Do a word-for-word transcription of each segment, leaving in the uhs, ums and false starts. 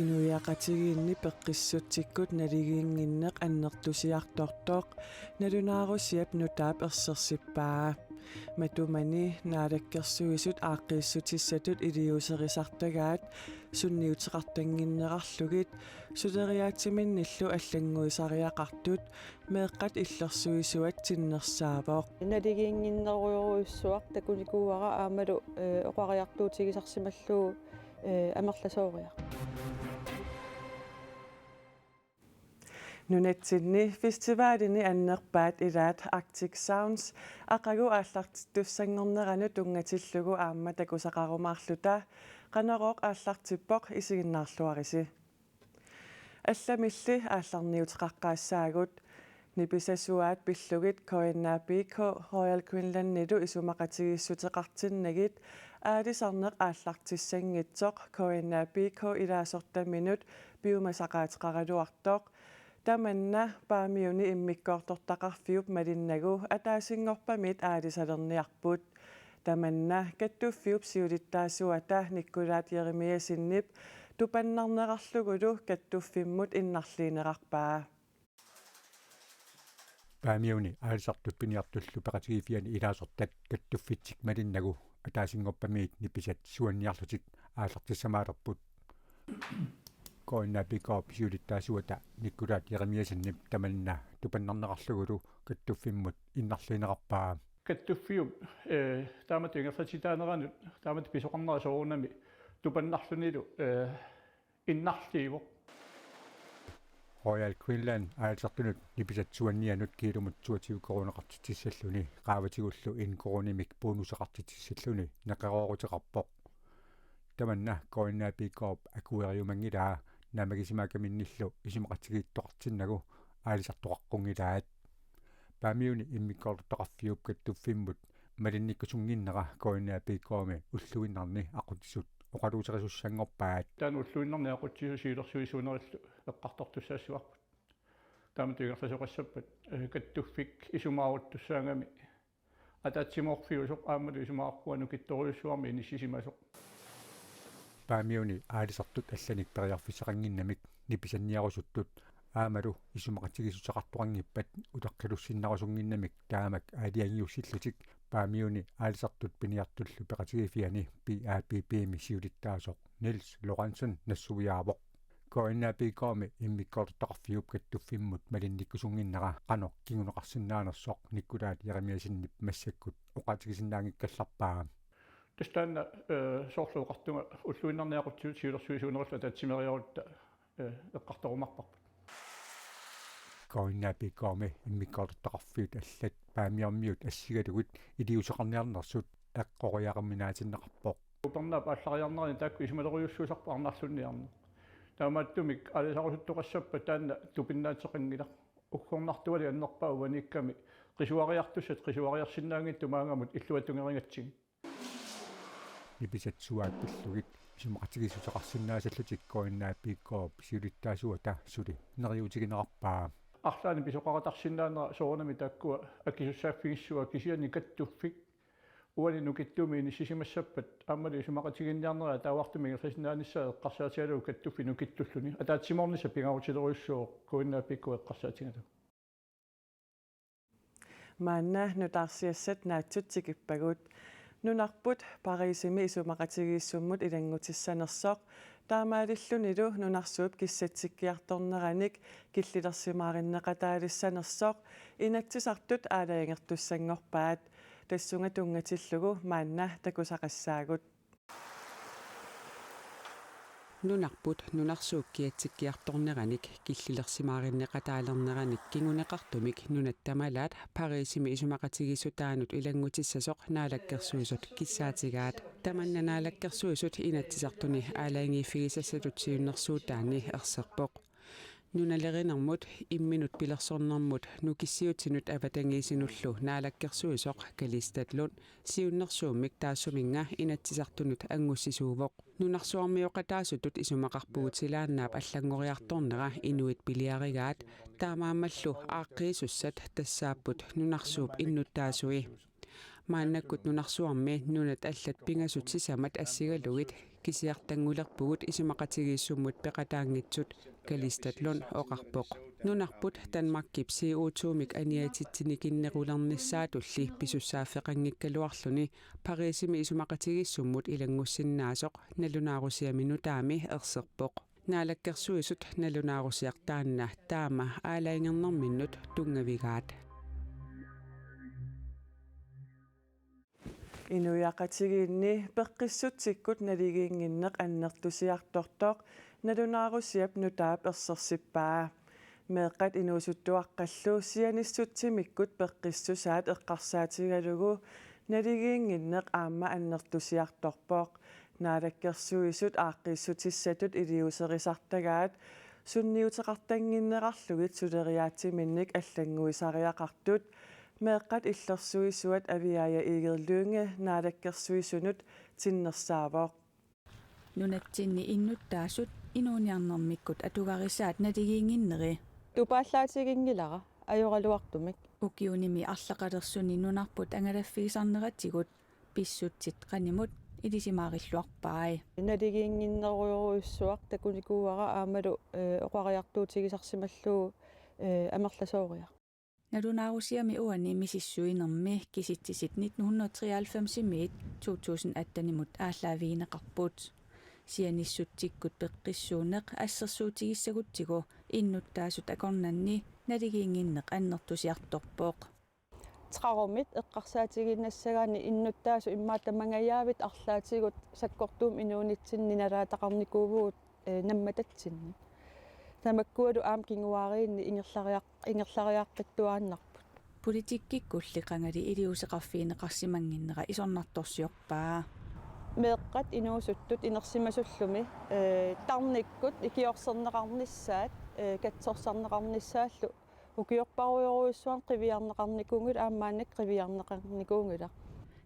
Inuiaqatigiinni peqqissutsikkut naligiinnginneq annertusiartortoq nalunaarusiap nutaap ersersippaa. Matumani Naalakkersuisut aaqqiissutissatut iliuuserisartagaat sunniuteqartannginnerarlugit suleriaatsiminnillu allannguisariaqartut meeqqat illersuisuat tinnersaavoq. Naligiinnginnerujorujussuaq takunikuuara aammalu, eh, oqariartuutigisarsimallugu, eh, amerlasooriartoq. Nunatsinni festivalini annerpaat ilaat Arctic Sounds aqagu aallartittussanngorneranut tunngatillugu aamma takusaqarumaarluta. Qanorooq aallartippoq, isiginnaarluarisi. Allamilli aallarniuteqaqqaassaagut. Nipisat suaat pillugit K N A B K Royal Greenlandilu isumaqatigiissuteqartinnagit aalisarneq aallartissanngitsoq K N A B K ilaasortaminut piumasaqaateqaraluartoq. Tamanna Paamiuni immikkoortortaqarfiup malinnagu ataasinngorpamiit aalisalerniarput. Tamanna kattuffiup siulittaasuata Nikkulaat Jeremiassenip tupannarnerarlugulu kattuffimmut innarliinerarpaa. Paamiuni aalisartut piniartullu peqatigiiffiani ilaasortat kattuffitsik malinnagu ataasinngorpamiit nipisat suanniarlutik aallartissamaalerput. K N A B K-p siulittaasuata Nikkulaat Jeremiassenip tamanna tupannarnerarlugulu kattuffimmut innarliinerarpaa. Kattuffiup, eh, taamatut ingerlatitaaneranut taamatut pisoqarnera soorunami tupannarlunilu, eh, innarliivoq. Royal Greenland aalisartunut nipisat suannianut kiilumut toogtyve koruuneqartitsissalluni qaavatigullu en koruunimik bonuseqartitsissalluni neqerooruteqarpoq. Tamanna K N A B K-p akueriumanngilaa, naammagisimaakkaminnillu isumaqatigiittoqartinnagu aalisartoqaqqunngilaa. Paamiuni immikkoortortaqarfiup kattuffimmut malinnikkusunnginnera K N A B K-mi ulluinnarni aqutsisut oqaluuserisussanngorpaat. Taanna ulluinnarni aqutsisut siulersuisuunerillu eqqartortussaassavarput. Taamatut ingerlasoqassappat, eh, kattuffik isumaaruttussaagami ataatsimoorfiusoq aammalu isumaqarpunga nukittorujussuarmik inissisimasoq. Paamiuni aalisartut allanik periarfissaqannginnamik nipisanniarusuttut aammalu isumaqatigiissuteqartoqanngippat uteqqilussinnarusunnginnamik taamak aalajangiussillutik Paamiuni aalisartut piniartullu peqatigiiffiani P A B B-mi siulittaasoq Niels Lorentzen nassuiaavoq. K N A B K-mi immikkoortortaqarfiup kattuffimmut malinnikkusunnginnera qanoq kinguneqarsinnaanersoq Nikkulaat Jeremiassenip massakkut oqaatigisinnaanngikkallarpaa. Tassa taanna, eh, soorlu oqartunga ulluinnarni aqutsisut siulersuisuunerillu ataatsimeriarutta, eh, eqqartorumaarparput. K N A B K-mi immikkoortortaqarfiit allat Paamiormiut assigalugit iliuuseqarniarnersut eqqoriaruminaatinneqarpoq. Upernaap aallariarnerani taakku isumalerujussuusarput arnarlunniarneq. Taamaattumik aalisarusuttoqassappat taanna tupinnaateqanngilaq. Uggornartuali annerpaaq uaniikkami qisuariartussat qisuariarsinnaanngitsut maannamut illuatungerigatsigit. Nipisat suaat pillugit isumaqatigiissuteqarsinnaasallutik K N A B K-p siulittaasuata suli neriuutiginerarpaa. Arlaannik pisoqaratarsinnaanera soorunami taakkua akisussaaffigissuaq, kisianni kattuffik uani nukittuumi inissisimassappat aammalu isumaqatiginninniarnerit ataavartumik ingerlasinnaanissaat eqqarsaatigalugu kattuffi nukittulluni. Ataatsimoornissaq pingaarutilerujussuuvoq K N A B K eqqarsaatigalugu. Maanna nutaarsiassat naatsut tikippagut. Nunarput Parisimi isumaqatigiissummut ilanngutissanersoq, taamaalillunilu nunarsuup kissatsikkiartorneranik killilersimaarinneqataalissanersoq Inatsisartut aalajangertussanngorpaat. Tassunga tunngatillugu maanna takusaqassaagut. Nunarput nunarsuup kiatsikkiartorneranik killilersimaarinneqataalerneranik kinguneqartumik nunat tamalaat Parisimi isumaqatigiissutaanut ilanngutissasoq Naalakkersuisut kissaatigaat. Tamanna Naalakkersuisut Inatsisartuni aalajangiiffigisassatut siunnersuutaanni erserpoq. Nunalerinermut, imminut pilersornermut nukissiutsinut avatangiisinullu naalakkersuisoq Kalistat Lund siunnersuummik taassuminnga Inatsisartunut angussisuuvoq. Nunarsuarmioqataasutut isumaqarpugut silaannaap allanngoriartornera inuit piliarigaat, taamaammallu aaqqiisussat tassaapput nunarsuup innuttaasui. maannakkut nunarsuarmi nunat allat pingasut sisamat assigalugit kisiartanngulerpugut isumaqatigiissummut peqataanngitsut, Kalistat Lund oqarpoq. Nunarput Danmarkip C O to-mik aniatitsinikinnerulernissaatulli pisussaaffeqanngikkaluarluni Parisimi isumaqatigiissummut ilanngussinnaasoq nalunaarusiami nutaami erserpoq. Naalakkersuisut nalunaarusiaq taanna taama aalajangernerminnut tunngavigaat. Inuiaqatigiinni peqqissutsikkut naligiinnginneq annertusiartortoq nalunaarusiap nutaap ersersippaa. Meeqqat inuusuttuaqqallu sianissutsimikkut peqqissusaat eqqarsaatigalugu naligiinnginneq aamma annertusiartorpoq. Naalakkersuisut aaqqiissutissatut iliuuserisartagaat sunniuteqartannginnerarlugit suleriaatsiminnik allannguisariaqartut meeqqat illersuisuat Aviaja Egede Lynge Naalakkersuisunut tinnersaavoq. Nunatsinni innuttaasut inuuniarnermikkut atugarisaat naligiinnginneri. Tupaallaatiginngilara ajoraluartumik. Ukiunimi arlaqalersuni nunarput angalaffigisarneratigut pissutsit qanimut ilisimaarilluarpai. Naligiinnginnerujorujussuaq takunikuuara aammalu, eh, oqariartuutigisarsimallugu, eh, amerlasooriarluni. Nalunaarusiami uani misissuinermi kisitsisit nitten hundrede treoghalvfemsimiit to tusind attenimut aallaavigineqarput. Sianissutsikkut peqqissuunneq assersuutigissagutsigu innuttaasut akornanni naligiinnginneq annertusiartorpoq. Tredive eqqarsaatiginnassagaanni innuttaasut immaqa tamangajaavit arlaatigut sakkortuumik inuunitsinni nalaataqarnikuuvugut, eh, nammatatsinni. Tamakkualu aamma kinguaariinni ingerlariaq-, ingerlariaqqittuaannarput. Politikkikkulli qangali iliuuseqarfigineqarsimannginnera isornartorsiorpaa. Meeqqat inuusuttut inersimasullumi, eh, tarnikkut ikiorserneqarnissaat, eh, katsorsarneqarnissaallu ukiorparujorujussuarni qiviarneqarnikuunngilaq aamma maannakkut qiviarneqarnikuunngilaq.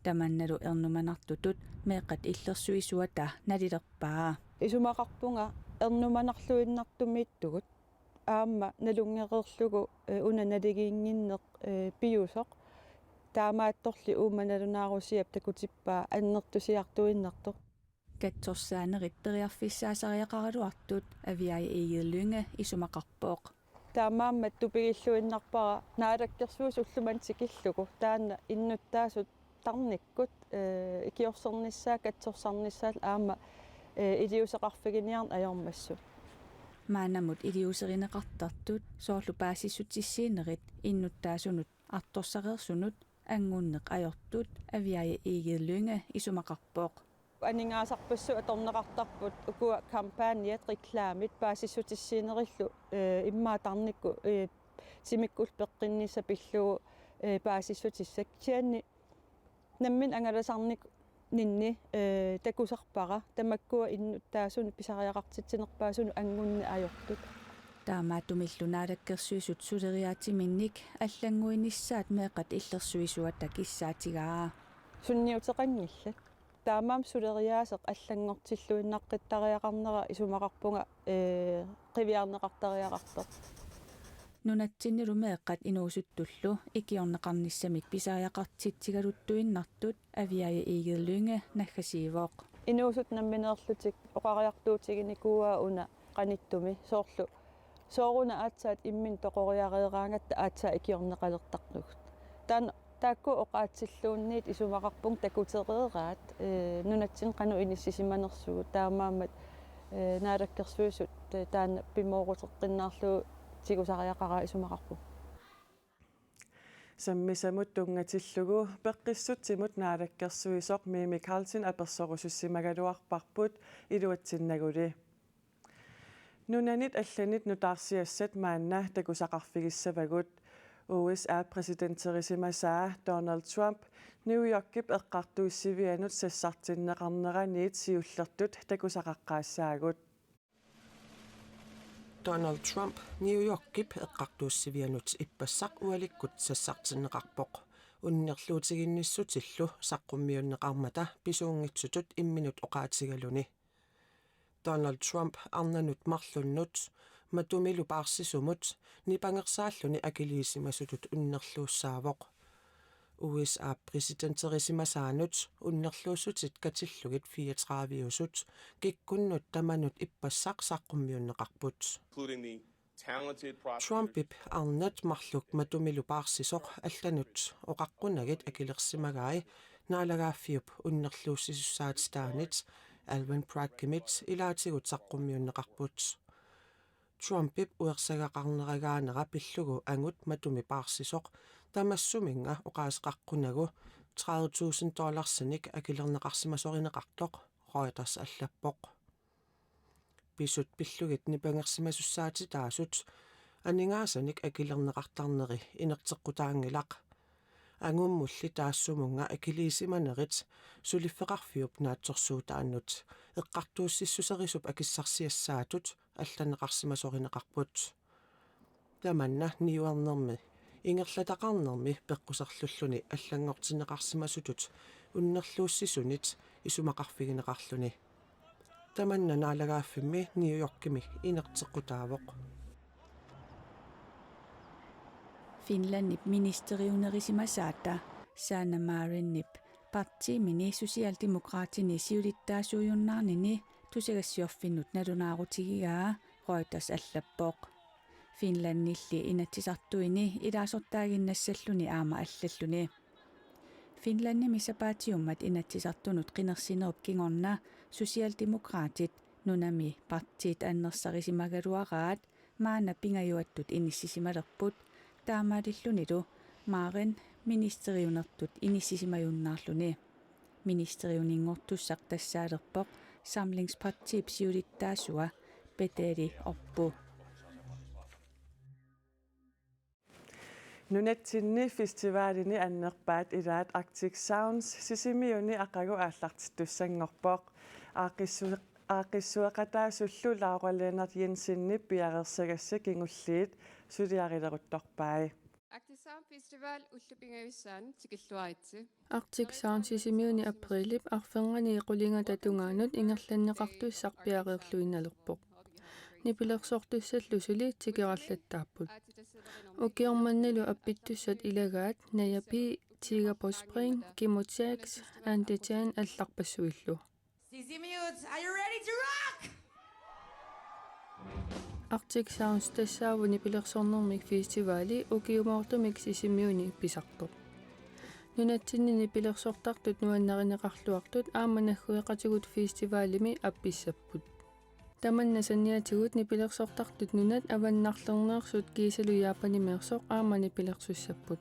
Tamannalu ernumanartutut meeqqat illersuisuata nalilerpaa. Isumaqarpunga ernumanarluinnartumiittugut aamma nalunngereerlugu, eh, una naligiinnginneq, eh, piusoq. Taamaattorli uuma nalunaarusiap takutippaa annertusiartuinnartoq. Katsorsaanerit periarfissaasariaqaraluartut Aviaja Egede Lynge isumaqarpoq. Taamaammat tupigilluinnarpara Naalakkersuisut ullumimut tikillugu taanna innuttaasut tarnikkut, eh, ikiorsernissaat katsorsarnissaat aamma, eh, iliuuseqarfiginiarneq ajormassuk. Maannamut iliuuserineqartartut soorlu paasissutissiinerit innuttaasunut artorsareersunut anngunneq ajortut Aviaja Egede Lynge isumaqarpoq. Aningaasarpassuit atorneqartarput ukua kampagnet, reklamit paasissutissiinerillu, eh, immaqa tarnikkut, eh, timikkullu peqqinnissaq pillugu, eh, paasissutissat. Kisianni nammineq angalasarninni, eh, takusarpara tamakkua innuttaasunut pisariaqartitsinerpaasunut anngunneq ajortut. Taamaattumillu Naalakkersuisut suleriaatsiminnik allannguinissaat meeqqat illersuisuata kissaatigaa. Sunniuteqanngillat. Taamaammat suleriaaseq allanngortilluinnaqqittariaqarnera isumaqarpunga, eh, qiviarneqartariaqartoq. Nunatsinnilu meeqqat inuusuttullu ikiorneqarnissamik pisariaqartitsigaluttuinnartut Aviaja Egede Lynge naggasiivoq. Inuusuttut nammineerlutik oqariartuutiginikuuaa una qanittumi soorlu sooruna aatsaat imminut toqoriareeraangatta aatsaat ikiorneqalertartugut. Taanna taakku oqaatsilluunniit isumaqarpunga takutereeraat, eh, nunatsinni qanoq inissisimanersugut taamaammat, eh, Naalakkersuisut, eh, taanna pimooruteqqinnaarlugu tigusariaqaraa isumaqarpunga. Sammisamut tunngatillugu peqqissutsimut naalakkersuisoq Mimi Karlsen apersorusussimagaluarparput iluatsinnaguli. Nunanit allanit nutaarsiassat maanna takusaqarfigissavagut. U S A-p præsidenterisimasaa Donald Trump New Yorkip eqqartuussivianut sassartinneqarneraniit siullertut takusaqaqqaassaagut. Donald Trump New Yorkip eqqartuussivianut ippassaq ualikkut sassartinneqarpoq, unnerluutiginnissutillu saqqummiunneqarmata pisuunngitsutut imminut oqaatigaluni. Donald Trump arnanut marlunnut matumilu paarsisumut nipangersaalluni akiliisimasutut unnerluussaavoq. U S A præsidenterisimasaanut unnerluussutit katillugit fireogtredive-usut kikkunnut tamanut ippassaq saqqummiunneqarput. Trumpip arnat marluk matumilu paarsisoq allanut oqaqqunagit akilersimagai naalagaaffiup unnerluussisussaatitaanit Alvin Braggimit ilaatigut saqqummiunneqarput. Trumpip uersagaqarneragaanera pillugu angut matumi paarsisoq tamassuminnga oqaaseqaqqunagu tredive tusind dollarsinik akilerneqarsimasorineqartoq, Reuters allappoq. Pisut pillugit nipangersimasussaatitaasut aningaasanik akilerneqartarneri inerteqqutaanngilaq. Angummulli taassumunnga akiliisimanerit suliffeqarfiup naatsorsuutaannut eqqartuussissuserisup akissarsiassaatut allanneqarsimasorineqarput. Tamanna niuernermi ingerlataqarnermi peqquserlulluni allanngortinneqarsimasutut unnerluussisunit isumaqarfigineqarluni. Tamanna naalagaaffimmi New Yorkimi inerteqqutaavoq. Finlandip ministeriunerisimasaata Sanna Marinip partiimini Socialdemokratini siulittaasuujunnaarnini tusagassiorfinnut nalunaarutigigaa, Reuters allappoq. Finlandilli inatsisartuini ilaasortaaginnassalluni aamma allalluni. Finlandimi sapaatiummat inatsisartunut qinersinerup kingorna Socialdemokraatit nunami partiit annersarisimagaluaraat maanna pingajuattut inissisimalerput, taamaalillunilu Marin ministeriunertut inissisimajunnaarluni. Ministeriuninngortussaq tassaalerpoq Samlingspartiip siulittaasua Petteri Orpo. Nunatsinni festivalini annerpaat ilaat Arctic Sounds Sisimiuni aqagu aallartittussanngorpoq. Aaqqissu-, aaqqissueqataasullu Laura Lennert Jensenip piareersagassat kingulliit suliarileruttorpai. Arctic Sound Festival ullut pingajussaanni tikilluaritsi. Arctic Sound Sisimiuni aprilip arfernganni qulingata tungaanut ingerlanneqartussaq piareerluinnalerpoq. Nipilersortussallu suli tikerallattaapput. Ukioq mannalu appittussat ilagaat Naja P, Tiger på Spring, Kimo Jax, Ante Chan allarpassuillu. Sisimiut, are you ready to rock? Arctic Sounds tassaavoq nipilersornermik festivali ukiumoortumik Sisimiuni pisartoq. Nunatsinni nipilersortartut nuannarineqarluartut aamma naggueqatigut festivalimi appissapput. Tamanna saniatigut nipilersortartut nunat avannarlerneersut kiisalu Japanimeersoq aamma nipilersussapput.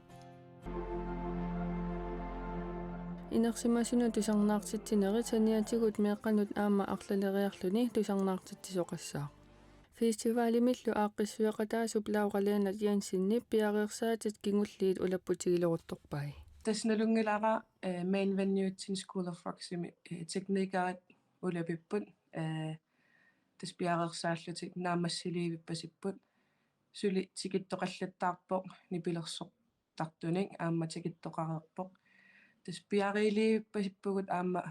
Inersimasunut tusarnaartitsinerit saniatigut meeqqanut aamma arlaleriarluni tusarnaartitsisoqassaaq. Festivalimillu aaqqissueqataasup Laura Lennert Jensenip piareersaatit kingulliit ulapputigileruttorpai. Tassa nalunngilara, eh, main venuetsinni School of Rocksimi, eh, teknikerit ulapipput, eh, tassa piareersaallutik naammassiliivippasipput. Suli tikittoqallattaarpoq nipilersortartunik aamma tikittoqareerpoq. Tassa piareerliivippasippugut aamma,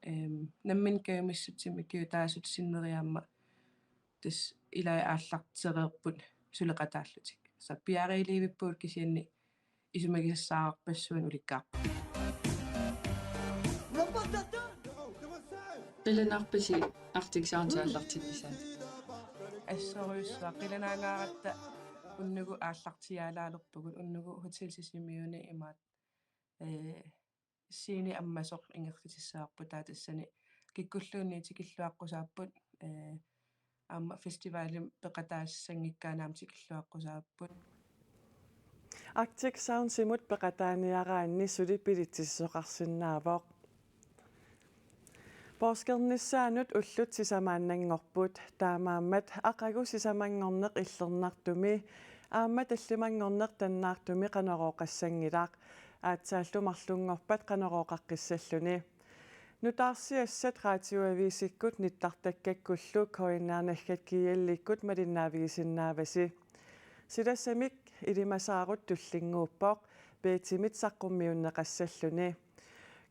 ehm, nammineq kajumissutsimik ikioqataasut sinneri aamma tassa ilai aallartereerput suleqataallutik. Tassa piareerliivippugut kisianni isumagisassaqarpassuarnik ulikkaarput. Qilanaarpisi Arctic Sounds aallartinnissaanut? Assorujussuaq, qilanaangaaratta unnugu aallartiaalaalerpugut, unnugu Hotel Sisimiuni imaat, eh, scene ammasoq ingerlatissavarput, taava tassani kikkulluunniit tikilluaqqusaapput, eh, aamma festivalimi peqataasanngikkaanni aamma tikilluaqqusaapput. Arctic Soundsimut peqataaniaraanni suli billetsisoqarsinnaavoq. Poorskernissannut ullut sisamaannanngorput, taamaammat aqagu sisamanngorneq illernartumi aamma tallimanngorneq tannaartumi Qanorooqassanngilaq, aatsaallu marlunngorpat Qanorooqaqqissalluni. Nutaarsiassat Radioavisikkut nittartakkakkullu K N R naggat G L-ikkut malinnaavigisinnaavasi. Silassamik ilimasaarut tullinnguuppoq, Betimit saqqummiunneqassalluni.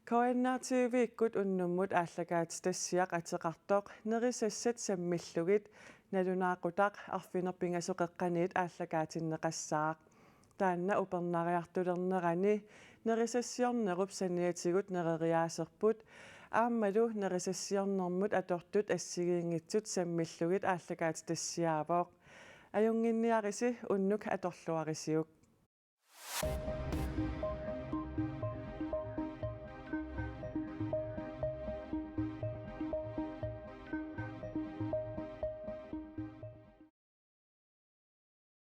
K N R T V-kkut unnummut aallakaatitassiaq ateqartoq Nerisassat sammillugit nalunaaqutaq arfineq-pingasoqeqqaniit aallakaatinneqassaaq. Taanna upernariartulernerani Nerisassiornerup saniatigut nereriaaserput aammalu nerisassiornermut atortut assigiinngitsut sammillugit aallakaatitassiaavoq. Ajunnginniarisi unnuk atorluarisiuk.